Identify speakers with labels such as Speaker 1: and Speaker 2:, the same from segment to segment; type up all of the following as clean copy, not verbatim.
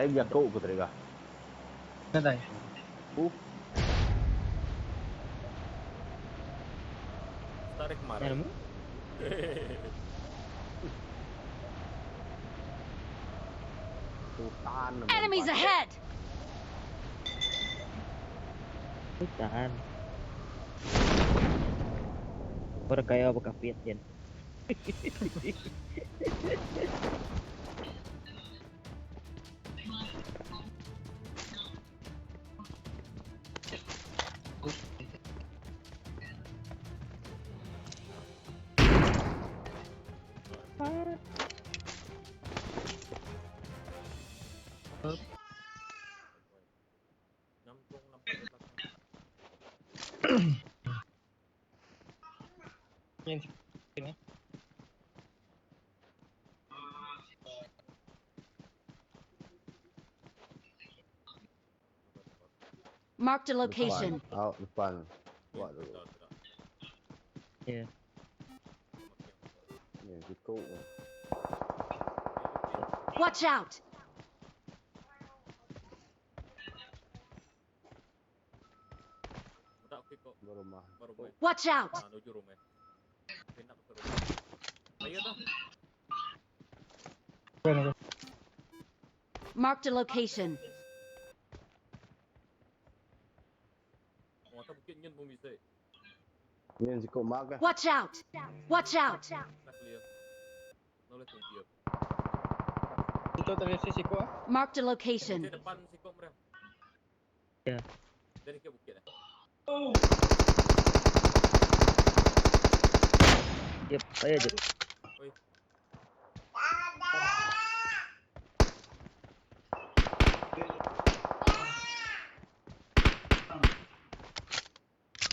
Speaker 1: Nadai bejaku ku tadi bah.
Speaker 2: Nadai.
Speaker 1: Uh.
Speaker 3: Tarik kemarin.
Speaker 4: Nemu?
Speaker 1: Hutan.
Speaker 5: Enemies ahead!
Speaker 4: Hutan. Orang kaya bekapit yan.
Speaker 3: Nyamplung nampak di belakang.
Speaker 2: Yang sini.
Speaker 5: Marked a location.
Speaker 1: Depan. Oh, depan. Buat dulu.
Speaker 3: Tak, tak.
Speaker 4: Ya.
Speaker 1: Ni cukup.
Speaker 5: Watch out!
Speaker 3: Tak okey kok.
Speaker 1: Baru rumah.
Speaker 3: Baru main.
Speaker 5: Watch out!
Speaker 3: Ha, menuju rumah. Pindah ke rumah. Ayo dah.
Speaker 2: Bueno,
Speaker 5: Marked a location.
Speaker 3: Oh, atas bukit nyen pun bisa.
Speaker 1: Ni cukup mark ah.
Speaker 5: Watch out! Watch out!
Speaker 3: Dah clear. Noleh tu dia.
Speaker 2: Itu tadi si Siko ah.
Speaker 5: Marked a location.
Speaker 3: Bukit depan sikok mereka.
Speaker 4: Ya.
Speaker 3: Dari ke bukit dah.
Speaker 4: Yep, ayo je.
Speaker 3: Oi.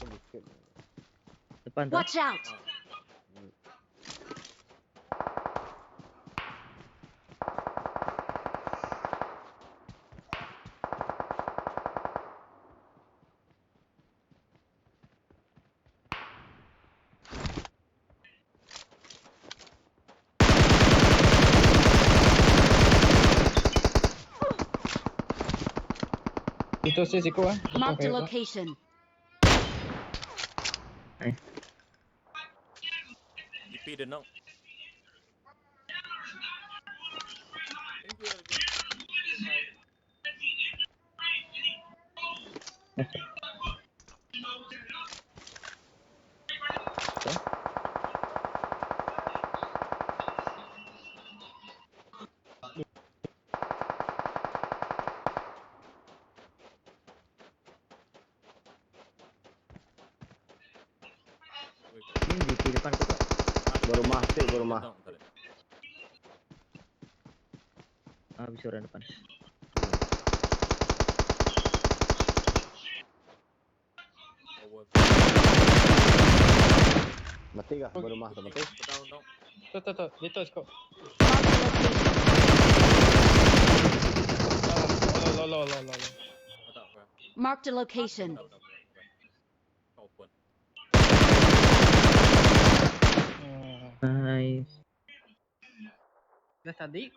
Speaker 1: Bukit.
Speaker 4: Depan tu.
Speaker 5: Watch out!
Speaker 3: Ha.
Speaker 2: Itu si Siko ah.
Speaker 5: Marked a location.
Speaker 3: DP dia knock. Thank you. Alvin. Bye. Wait.
Speaker 4: Ini di depan tu.
Speaker 1: Berumah sik berumah.
Speaker 3: Knock tadi.
Speaker 4: Ah, bisa orang depan.
Speaker 3: Over.
Speaker 1: Mati kah? Berumah tu mati.
Speaker 3: Down knock.
Speaker 2: Tu tu tu, itu Siko.
Speaker 5: Marked a location.
Speaker 2: Lo lo lo lo lo.
Speaker 3: Tak apa.
Speaker 5: Marked a location.
Speaker 3: Tak tak. tak. Kau open.
Speaker 2: Hmm.
Speaker 4: Nice.
Speaker 2: Dah tadi.